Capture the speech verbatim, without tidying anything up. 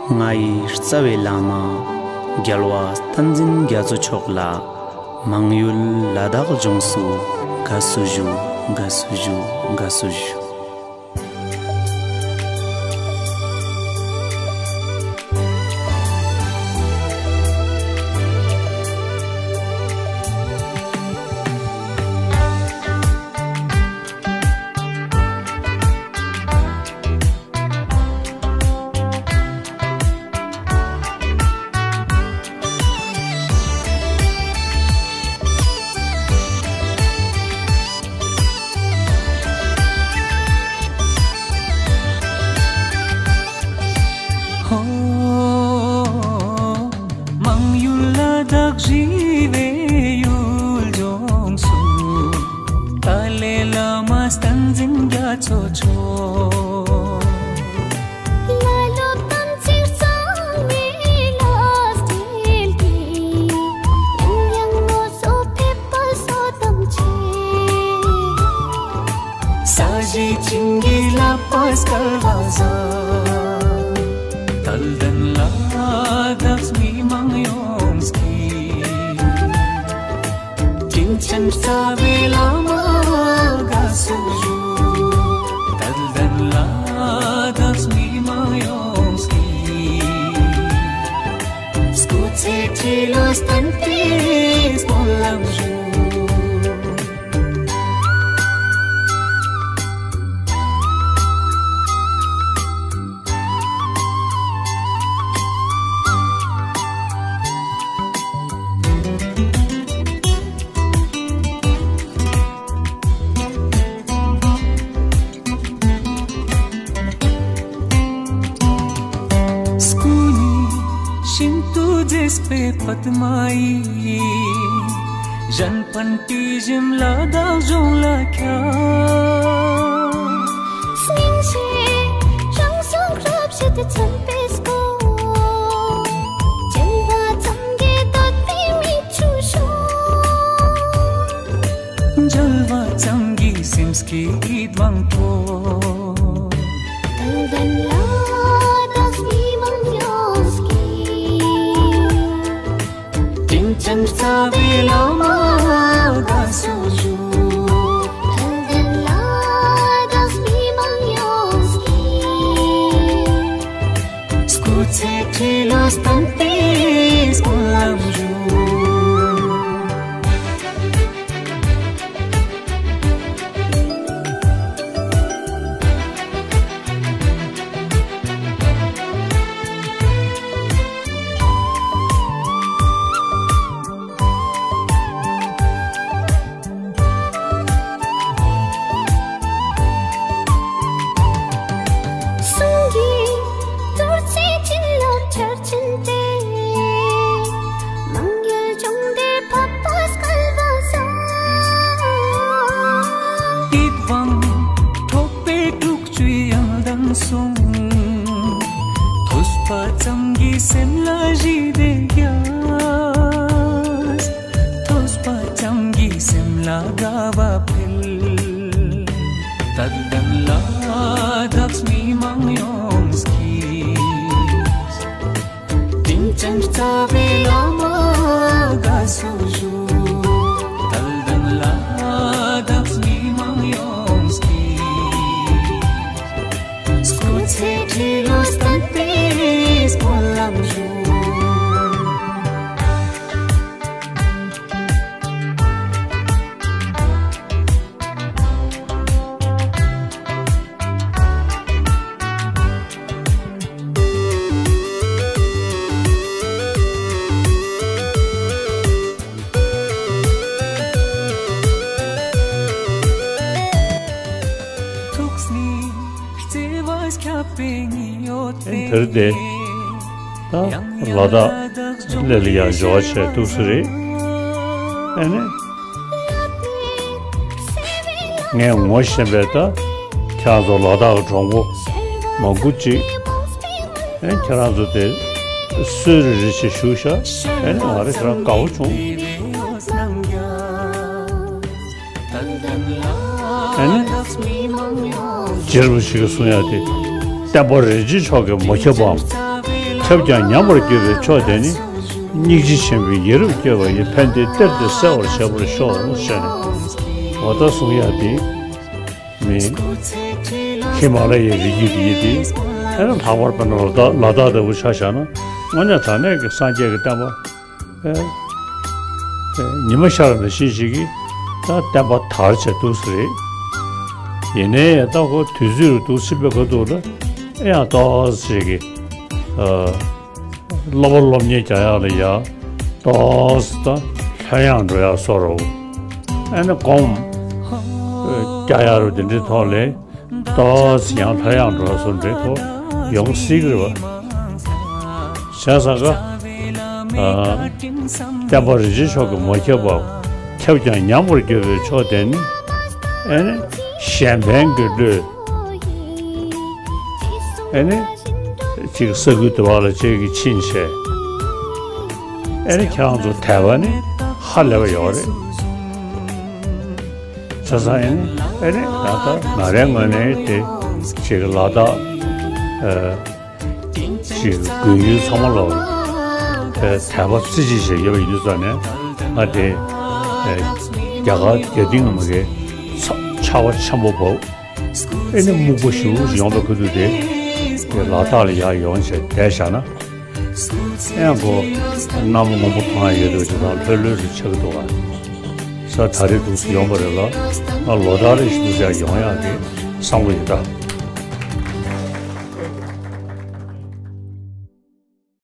ང་ཡི་རྩ་བའི་བླ་མ་རྒྱལ་བ་བསྟན་འཛིན་རྒྱ་མཚོ་མཆོག་ལ་མང་ཡུལ་ལ་དྭགས་ལྗོངས་སུ་དགའ་བསུ་ཞུ། དགའ་བསུ་ཞུ། དགའ་བསུ་ཞུ། ཧོ། མང་ཡུལ་ལ་དྭགས་རི་བོའི་ཡུལ་ལྗོངས་སུ། ཏཱ་ལའི་བླ་མ་བསྟན་འཛིན་རྒྱ་མཚོ་མཆོག། བླ་སློབ་དམ་ཚིག་གཙང་མའི་ལ་སྤྲུལ་ཏེ། ཡང་ཡང་ངོ་སོ་ཕེབས་པ་བསོད་དམ་ཆེ། ས་གཞི་བྱིན་གྱིས་བརླབས་པ་སྐལ་བ་བཟང་། དད་ལྡན་ལ་དྭགས་མི་མང་ཡོངས་ཀྱིས། དྲིན་ཅན་རྩ་བའི་བླ་མ་དགའ་བསུ་ཞུ། དད་ལྡན་ལ་དྭགས་མི་མང་ཡོངས་ཀྱིས། སྐུ་ཚེ་ཁྲི་ལོ་བརྟན་པའི་སྨོན་ལམ་ཞུ། སྐུ་ནི་ཤིན་ཏུ་མཛེས་པའི་པདྨ་ཡིས། གཞན་ཕན་དྲི་ཞིམ་ལ་དྭགས་ལྗོངས་ལ་ཁྱབ། སྙིང་རྗེ་རང་གཟུགས་རབ་བཞད་དེ་མཚན་དཔེའི་སྒོ། སྦྱིན་པ་ཙམ་གྱིས་འདོད་པའི་མིག་ཆུ་ཤོར། མཇལ་བ་ཙམ་གྱིས་སེམས་ཀྱི་ཡིད་དབང་འཕྲོག། དད་ལྡན་ལ་དྭགས་མི་མང་ཡོངས་ཀྱིས། དྲིན་ཅན་རྩ་བའི་བླ་མ་དགའ་བསུ་ཞུ། དད་ལྡན་ལ་དྭགས་མི་མང་ཡོངས་ཀྱིས། སྐུ་ཚེ་ཁྲི་ལོ་བརྟན་པའི་སྨོན་ལམ་ཞུ། གསུང་གི་རྡོ་རྗེ་བྱིན་རླབས་ཆར་ཆེན་ཏེ། མང་ཡུལ་ལྗོངས་འདིར་ཕབ་པ་སྐལ་བ་བཟང་། ཡིད་དབང་འཕྲོག་པའི་དྲུག་ཅུའི་ཡང་མདངས་གསུང་། ཐོས་པ་ཙམ་གྱིས་སེམས་ལ་ཞི་བདེ་རྒྱས། ཐོས་པ་ཙམ་གྱིས་སེམས་ལ་དགའ་བ་འཕེལ། དད་ལྡན་ལ་དྭགས་མི་མང་ཡོངས་ཀྱིས། དྲིན་ཅན་རྩ་བའི་བླ་མ་དགའ་བསུ་ཞུ། དད་ལྡན་ལ་དྭགས་མི་མང་ཡོངས་ཀྱིས། སྐུ་ཚེ་ཁྲི་ལོ་བརྟན་པའི་སྨོན་ལམ་ཞུ། ཐུགས་ནི་བརྩེ་བ་ཁྱབ་པའི་ཉི་འོད་དེ། དེར་དེ། ད་ལ་དྭགས་ལ་ལ་ཡང་འབྱོར་བ་བྱས་ཐུགས་སུ་རེད། ཨ་ནི། ངས་ངོ་ཤེས་པའི་ད་ཁྱེད་རང་ཚོ་ལ་དྭགས་གྲོང་པོ་མང་པོ་ཅིག་ཨེ་ཁྱེད་རང་ཚོ་དེ་སུད་རི་རི་ཆེ་བཞུགས་ཤག་ཨེ་ནི་ང་རེ་ཁྱེད་རང་དགའ་བོ་བྱུང་། ཨེ་ནི། རྗེ་རིན་པོ་ཆེ་གིས་གསུང་ཡག་དེ། བསྟན་པ་རིན་ཆེན་མཆོག་གིས་མ་ཁྱབ་པའམ། ཁྱབ་ཀྱང་ཉམས་པར་གྱུར་པའི་མཆོག་དེ་ནི། སྙིང་རྗེ་ཆེན་པོས་ཡ་རབས་སྐྱོབ་པ་ཡི། ཕན་བདེའི་གཏེར་དེ་གསལ་བར་བྱེད་པར་ཤོག་ཟེར་ནས། འོ་ད་གསུང་ཡག་དེ་མི་ཧི་མ་ལ་ཡའི་རི་རྒྱུད་དེ་ཡིན་ཏེ། ཨེ་ན་ལྷག་པར་དཔེར་ན་ལ་དྭགས་ལ་དྭགས་ལྟ་བུ་ཆ་བཞག་ན། དངོས་གནས་དྲང་གནས་ཀྱི་སངས་རྒྱས་ཀྱི་བསྟན་པ་ཨེ་ཉི་མ་ཤར་བ་ནང་བཞིན་ཞིག་གིས་ད་བསྟན་པ་དར་བྱས་འདུག་ས་རེད། ཡིན་ནའི་ད་ཁོ་དུས་ཚོད་རུ་འདུག་ཕྱིན་པའི་ཁ་ཐུག་ལ་ཨེ་ཡང་ཏོག་ཙམ་ཞིག་གིས་ཨ་སློབ་པ་སློབ་གཉེར་རྒྱག་ཡག་ལ་ཡ་ཏོག་ཙམ་ད་ལྷོད་ཡངས་འགྲོ་ཡག་བཟོ་འདྲ། ཨེ་ནི་སྒོམ་རྒྱག་ཡག་རུ་དེ་འདྲའི་ཐོག་ལ། ཏོག་ཙམ་ཡང་ལྷོད་ཡངས་འགྲོ་བཟོ་འདྲའི་ཐོག་ཡོང་སྲིད་ཀྱི་རེད་པ། བྱས་ཙང་ཀ་ཨ་བསྟན་པ་རིན་ཆེན་མཆོག་གིས་མ་ཁྱབ་པ། ཁྱབ་ཀྱང་ཉམས་པར་གྱུར་པའི་མཆོག་དེ་ནི། ཨེ་ནི་གཞན་ཕན་གྱི་བློས། ཨེ་ནི་ཅིག་ས་ཁུལ་དེ་བ་ལ་ཅིག་གིས་ཕྱིན་བྱས། ཨེ་ནི་ཁྱེད་རང་ཚོ་དད་པ་ནི་ཧ་ལས་པ་ཡོད་རེད། བྱས་ཙང་ཨེ་ནི་ཨེ་ནི་ད་ལྟ་ང་རའི་ངོས་ནས་དེ་ཅིག་ལ་དྭགས་ཨ་ཅིག་དགོན་ཡུལ་ཚང་མ་ལ་དད་པ་རྩེ་གཅིག་བྱས་ཡོད་པ་ཡིན་དུས་ཙང་ནས། ང་དེ་ཨ་རྒྱ་གར་རྒྱ་སྡིངས་མ་གི་ཆ་ཆར་པ་ཆེན་པོ་བབས། ཨེ་ནི་སྨུག་པ་ཞེ་པོ་ཞིག་ཡོང་བའི་ཁ་ཐུག་དེ། དེ་ལ་དྭགས་ལ་ཡར་ཡོང་བྱས་བསྡད་བཞག་ན། ཨེ་ཡང་ཁོ་གནམ་སྔོན་པོ་མཐོང་ཡག་ཡོད་འདུག་ཅིག་དང་ལྷོད་ལྷོད་རུ་ཆགས་ཀྱི་འདུག་ག་ས་ད་རེས་འདུག་སེ་ཡོང་བ་རེད་ལ། ང་ལོ་ལྟར་རེ་བཞིན་འདུག་སེ་ཡར་ཡོང་ཡག་གི་བསམ་བློ་ཡོད་ད།